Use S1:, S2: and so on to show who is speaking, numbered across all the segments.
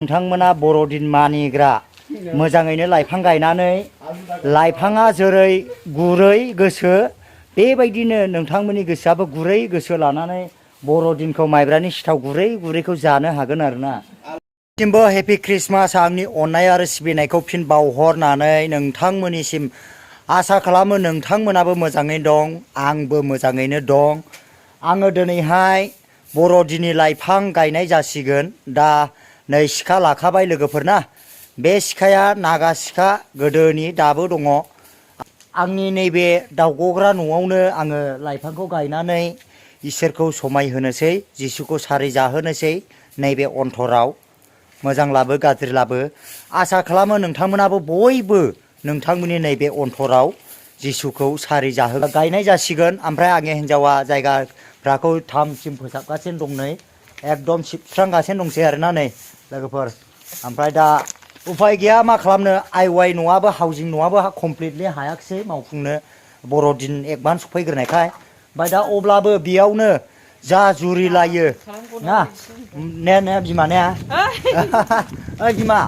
S1: नोंथांमोना बर'दिन मानिग्रा मोजाङैनो लाइफां गायनानै लाइफाङा जेरै गुरै गोसो बेबायदिनो नोंथांमोननि गोसोआबो गुरै गोसो लानानै बर'दिनखौ माइब्रानि सिथाव गुरै गुरैखौ जानो हागोन आरोना। दासिमबो हेपि क्रिसमास आंनि अननाय आरो सिबिनायखौ फिन बावहरनानै नोंथांमोननिसिम आसा खालामो नोंथांमोनाबो मोजाङै दं आंबो मोजाङैनो दं। आङो दिनैहाय बर'दिननि लाइफां गायनाय जासिगोन। दा नै सिखा लाखाबाय लोगोफोरना, बे सिखाया नागा सिखा गोदोनि दाबो दङ। आंनि नैबे दावग'ग्रा न'आवनो आङो लाइफांखौ गायनानै इसोरखौ समायहोनोसै, जिसुखौ सारि जाहोनोसै नैबे अन्तराव। मोजां लाबो गाज्रि लाबो आसा खालामो नोंथांमोनाबो बयबो नोंथांमोननि नैबे अन्तराव जिसुखौ सारि जाहो गायनाय जासिगोन। ओमफ्राय आंनि हिन्जावा जायगाफ्राखौ थामसिम फोसाबगासिनो दं, नै एकदम सिबस्रांगासिनो दंसै आरोना नै लोगोफोर। ओमफ्राय दा उफाय गैया मा खालामनो, आइवाइ न'आबो हाउजिं न'आबो कमप्लिटलि हायाखिसै मावफुंनो बर'दिन एडभान्स फैग्रोनायखाय। ओमफ्राय दा अब्लाबो बेयावनो जा जुरिलायो ना ने बिमा ने ओइ बिमा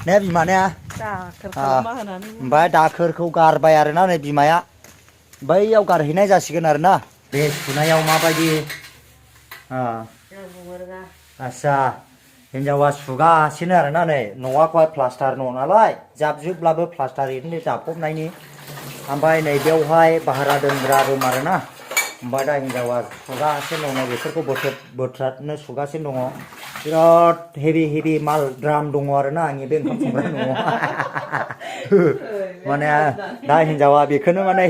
S1: ने बिमा ने। ओमफ्राय दाखोरखौ गारबाय आरोना नै बिमाया बैयाव गारहैनाय जासिगोन आरोना। बे सुनायाव माबायदि आस्सा हिन्जावा सुगासिनो आरोना नै न'आखौहाय प्लास्टार न' नालाय जाबजोबब्लाबो प्लास्टार ओरैनो जाबफबनायनि। ओमफ्राय नै बेवहाय भारा दोनग्रा रुम आरोना। ओमफ्राय दा हिन्जावा सुगासिनो दङ, बेफोरखौ बोथ्रादनो सुगासिनो दङ। बिराद हेभि माल द्राम दङ आरोना आंनि बे ओंखाम संग्रा न'आव। माने दा हिन्जावा बेखौनो माने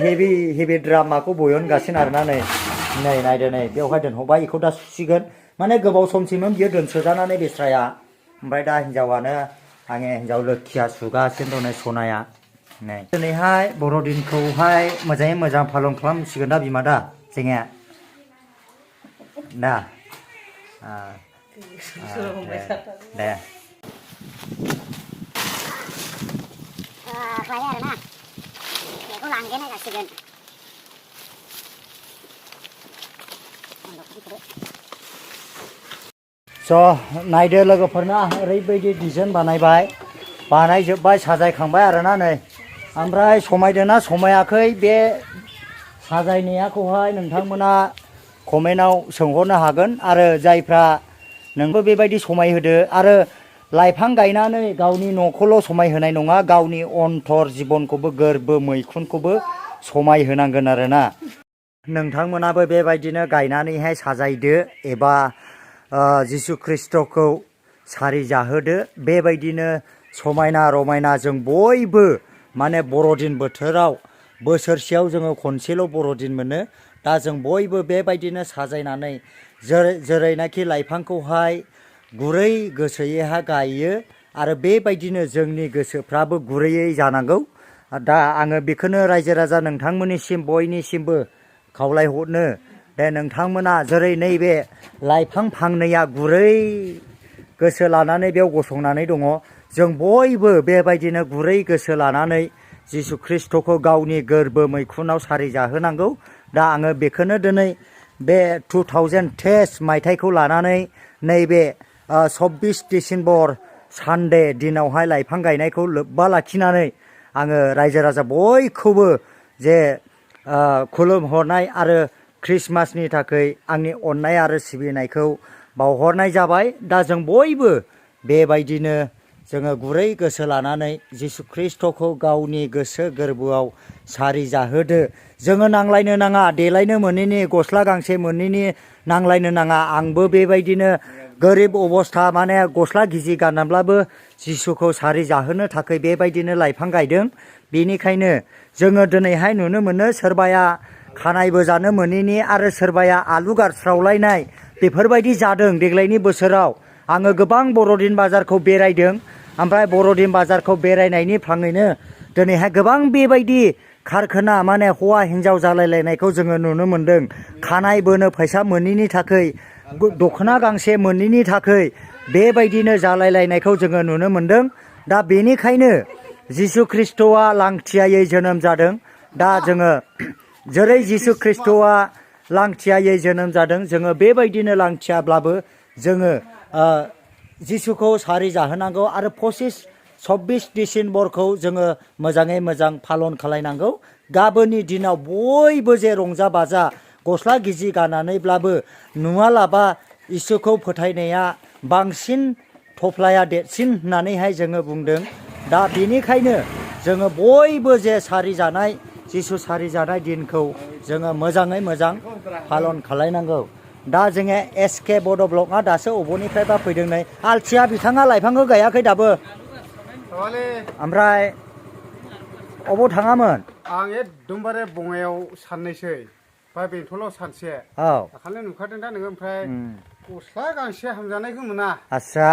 S1: हेभि द्रामाखौ बयनगासिनो आरोना नै नायदो नै बेवहाय दोनहरबाय, बेखौ दा सुसिगोन। माने गोबाव समसिममोन बियो दोनसोजानानै बेस्राया। ओमफ्राय दा हिन्जावानो आंनि हिन्जाव लोखिया सुगासिनो दं नै सनाया। नै दिनैहाय बर'दिनखौहाय मोजाङै मोजां पालन खालामसिगोन दा बिमा दा जोङो दा दे आरोना बेखौ लांदेरनाय जासिगोन। नायदो लोगोफोरना ओरैबायदि डिजाइन बानायजोब्बाय साजायखांबाय आरोना नै। ओमफ्राय समायदोंना समायाखै बे साजायनायखौहाय नोंथांमोना कमेन्टआव सोंहरनो हागोन। आरो जायफ्रा नोंबो बेबायदि समायहोदो। आरो लाइफां गायनानै गावनि न'खौल' समायहोनाय नङा, गावनि अन्तर जिबनखौबो गोरबो मैखुनखौबो समायहोनांगोन आरोना। नोंथांमोनाबो बेबायदिनो गायनानैहाय साजायदो एबा जिसु ख्रिस्ट'खौ सारि जाहोदो। बेबायदिनो समायना रमायना जों बयबो माने बर'दिन बोथोराव बोसोरसेयाव जोङो खनसेल' बर'दिन मोनो। दा जों बयबो बेबायदिनो साजायनानै जेरैनाखि लाइफांखौहाय गुरै गोसोयैहा गायो आरो बेबायदिनो जोंनि गोसोफ्राबो गुरैयै जानांगौ। दा आङो बेखौनो रायजो राजा नोंथांमोननिसिम बयनिसिमबो खावलायहरनो, दे नोंथांमोना जेरै नैबे लाइफां फांनैया गुरै गोसो लानानै बेयाव गसंनानै दङ, जों बयबो बेबायदिनो गुरै गोसो लानानै जिसु ख्रिस्ट'खौ गावनि गोरबो मैखुनाव सारि जाहोनांगौ। दा आङो बेखौनो दिनै बे 2010 मायथाइखौ लानानै नैबे 24 डिसेम्बर सानडे दिनावहाय लाइफां गायनायखौ लोब्बा लाखिनानै आङो रायजो राजा बयखौबो जे खुलुमहरनाय आरो ख्रिस्टमासनि थाखाय आंनि अननाय आरो सिबिनायखौ बावहरनाय जाबाय। दा जों बयबो बेबायदिनो जोङो गुरै गोसो लानानै जिसु ख्रिस्ट'खौ गावनि गोसो गोरबोआव सारि जाहोदो। जोङो नांलायनो नाङा, देलायनो मोनैनि, गस्ला गांसे मोनैनि नांलायनो नाङा। आंबो बेबायदिनो गोरिब अबस्था माने गस्ला गिजि गाननानैब्लाबो जिसुखौ सारि जाहोनो थाखाय बेबायदिनो लाइफां गायदों। बेनिखायनो जोङो दिनैहाय नुनो मोनो सोरबाया खानाय बोजानो मोनैनि आरो सोरबाया आलु गारस्रावलायनाय बेफोरबायदि जादों देग्लायनि बोसोराव। आङो गोबां बर'दिन बाजारखौ बेरायदों। ओमफ्राय बर'दिन बाजारखौ बेरायनायनि फाङैनो दिनैहाय गोबां बेबायदि खारखाना माने हौवा हिन्जाव जालायलायनायखौ जोङो नुनो मोन्दों। खानाय बोनो फैसा मोनैनि थाखाय, दख'ना गांसे मोनैनि थाखाय बेबायदिनो जालायलायनायखौ जोङो नुनो मोन्दों। दा बेनिखायनो जिसु ख्रिस्ट'आ लांथियायै जोनोम जादों। दा जोङो जेरै जिसु ख्रिस्ट'आ लांथियायै जोनोम जादों, जोङो बेबायदिनो लांथियाब्लाबो जोङो जिसुखौ सारि जाहोनांगौ आरो 25-26 डिसेम्बरखौ जोङो मोजाङै मोजां पालन खालायनांगौ गाबोननि दिनाव बयबो जे रंजा बाजा गस्ला गिजि गाननानैब्लाबो नुवालाबा इसुखौ फोथायनाया बांसिन थफ्लाया देरसिन होननानैहाय जोङो बुंदों दा बेनिखायनो जोङो बयबो जे सारि जानाय जिसु सारि जानाय दिनखौ जोङो मोजाङै मोजां पालन खालायनांगौ दा जोङो एसके बड' ब्लकआ दासो अबनिफ्रायबा फैदों नै आलथिया बिथाङा लाइफांखौ गायाखै दाबो ओमफ्राय अबाव थाङामोन
S2: आं एकदमबारे बङाइयाव साननैसै बा बेंथलाव सानसे
S1: औ
S2: दाखालि नुखादों दा नोङो ओमफ्राय गस्ला गांसे हामजानायखौ मोना
S1: आस्सा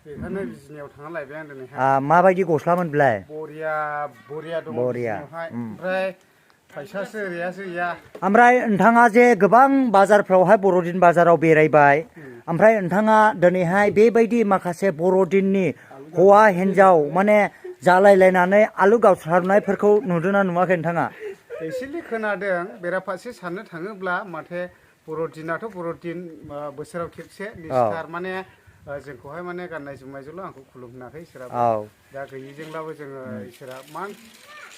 S2: बेखायनो बिजिनियाव थांना लायबाय आं दिनैहाय
S1: माबायदि गस्लामोन बेलाय
S2: बरिया दङ
S1: बरिया
S2: ओमफ्राय फैसासो ओरैयासो गैया
S1: ओमफ्राय नोंथाङा जे गोबां बाजारफ्रावहाय बर'दिन बाजाराव बेरायबाय ओमफ्राय नोंथाङा दिनैहाय बेबायदि माखासे बर'दिननि हौवा हिन्जाव माने जालायलायनानै आलु गावस्रानायफोरखौ नुदोंना नुवाखै नोंथाङा
S2: एसेलै खोनादों बेराफारसे साननो थाङोब्ला माथो बर'दिनाथ' बर'दिन बोसोराव खेबसे निस्थार माने जोंखौहाय माने गाननाय जोमनायजोंल' आंखौ खुलुमनाखै इसोराबो दा गैयिजोंब्लाबो जोङो इसोरा मान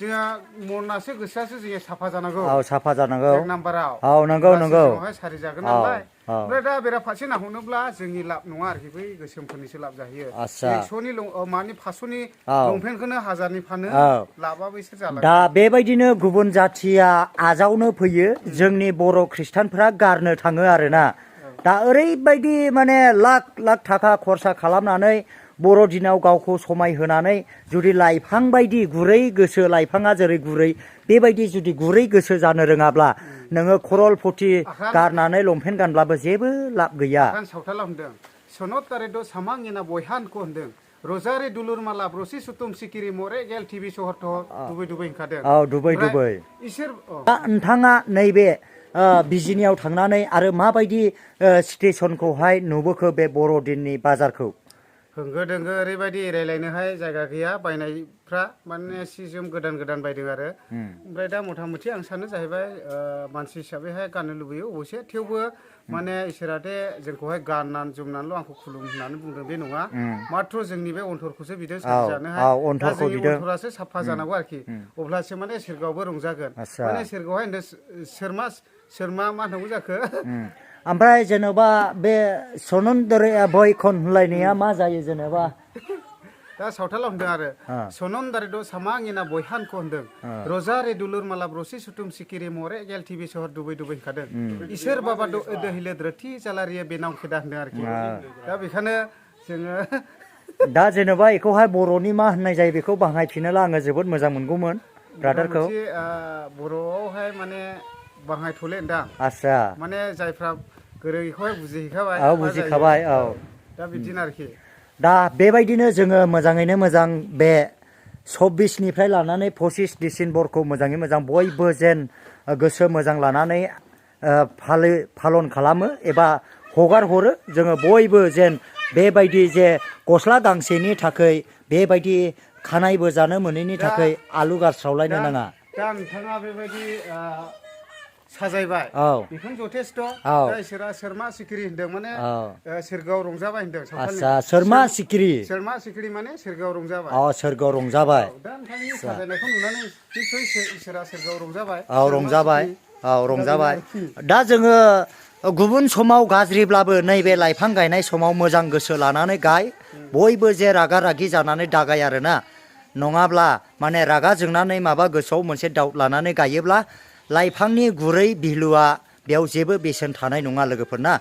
S2: जोंहा मनासो गोसोआसो जोङो साफा जानांगौ
S1: साफा जानांगौ
S2: एक नाम्बाराव
S1: नंगौ नंगौ
S2: जोंहाय सारि जागोन नालाय ओमफ्राय दा बेराफारसे नाहरनोब्ला जोंनि लाब नङा आरोखि बै गोसोमफोरनिसो लाब जाहैयो 100नि मानि 500नि लंपेन्टखौनो 1000नि फानो लाबा बैसोर जालाङो
S1: दा बेबायदिनो गुबुन जाथिया आजावनो फैयो जोंनि बर' खृष्टानफोरा गारनो थाङो आरोना दा ओरैबायदि माने लाख लाख थाखा खरसा खालामनानै बर'दिनाव गावखौ समायहोनानै जुदि लाइफां बायदि गुरै गोसो लाइफाङा जेरै गुरै बेबायदि जुदि गुरै गोसो जानो रोङाब्ला नोङो खरलपथि गारनानै लंपेन्ट गानब्लाबो जेबो लाब गैया
S2: सावथालाव होनदों सनत तारेद सामांगिना बयहानखौ होनदों रजारि दुलुर माला ब्रसि सुतुम सिकिरि मरे गेल टिभि सहरथ दुबै दुबै ओंखारदों
S1: दुबै दुबै
S2: इसोर
S1: नोंथाङा नैबे बिजिनियाव थांनानै आरो माबायदि स्टेसनखौहाय नुबोखो बे बर'दिननि बाजारखौ
S2: होंगो दोंगो ओरैबायदि रायलायनोहाय जायगा गैया बायनायफ्रा माने सि जोम गोदान गोदान बायदों आरो ओमफ्राय दा मथा मथि आं सानो जाहैबाय मानसि हिसाबैहाय गाननो लुबैयो अबसे थेवबो माने इसोराथे जोंखौहाय गाननानै जोमनानैल' आंखौ खुलुम होननानै बुंदों बे नङा माथ्र जोंनि बे अन्थरखौसो बिदों साजानोहाय दा जोंनि अन्थरासो साफा जानांगौ आरोखि अब्लासो माने सोरगोआवबो रंजागोन माने सोरगोआवहाय सोरमा मा होनांगौ जाखो
S1: ओमफ्राय जेनेबा बे सनन्दरिया बयखन होनलायनाया मा जायो जेनेबा
S2: दा सावथालाव होनदों आरो सनन्दारिद सामांगिना बयहानखौ होनदों रजारे दुलुर माला ब्रसि सुतुम सिकिरि मरे गेल टिभि सहर दुबै दुबै ओंखारदों इसोर बाबा दोहिले द्रोथि जालारिया बेनाव खेदा होनदों आरोखि दा बेखायनो जोङो
S1: दा जेनेबा बेखौहाय बर'नि मा होननाय जायो बेखौ बाहायफिनोब्ला आङो जोबोद मोजां मोनगौमोन ब्रादारखौ
S2: बर'आवहाय माने बाहायथ'ले होनदां
S1: आस्सा
S2: माने जायफ्रा गोरोंखौहाय बुजिहैखाबाय
S1: बुजिखाबाय
S2: दा बिदिनो आरोखि
S1: दा बेबायदिनो जोङो मोजाङैनो मोजां बे 26निफ्राय लानानै 25 डिसेम्बरखौ मोजाङै मोजां बयबो जेन गोसो मोजां लानानै पालन खालामो एबा हगार हरो जोङो बयबो जेन बेबायदि जे गस्ला गांसेनि थाखाय बेबायदि खानाय बोजानो मोनैनि थाखाय आलु गारस्रावलायनो नाङा
S2: दा नोंथाङा बेबायदि साजायबाय बेखौनो जथेस्थ' दा इसोरा सोरमा सिखिरि होनदों माने सोरगोआव रंजाबाय होनदों
S1: आच्छा सोरमा सिखिरि
S2: माने सोरगोआव रंजाबाय
S1: सोरगोआव रंजाबाय
S2: दा नोंथांनि साजायनायखौ नुनानै निस्सय इसोरा सोरगोआव रंजाबाय
S1: रंजाबाय दा जोङो गुबुन समाव गाज्रिब्लाबो नैबे लाइफां गायनाय समाव मोजां गोसो लानानै गाय बयबो जे रागा रागि जानानै दागाय आरोना नङाब्ला माने रागा जोंनानै माबा गोसोआव मोनसे डाउट लानानै गायोब्ला लाइफांनि गुरै भिलुआ बेयाव जेबो बेसेन थानाय नङा लोगोफोरना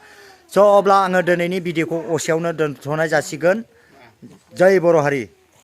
S1: स' अब्ला आङो दिनैनि भिडिअखौ असेयावनो दोनथ'नाय जासिगोन जय बर' हारि।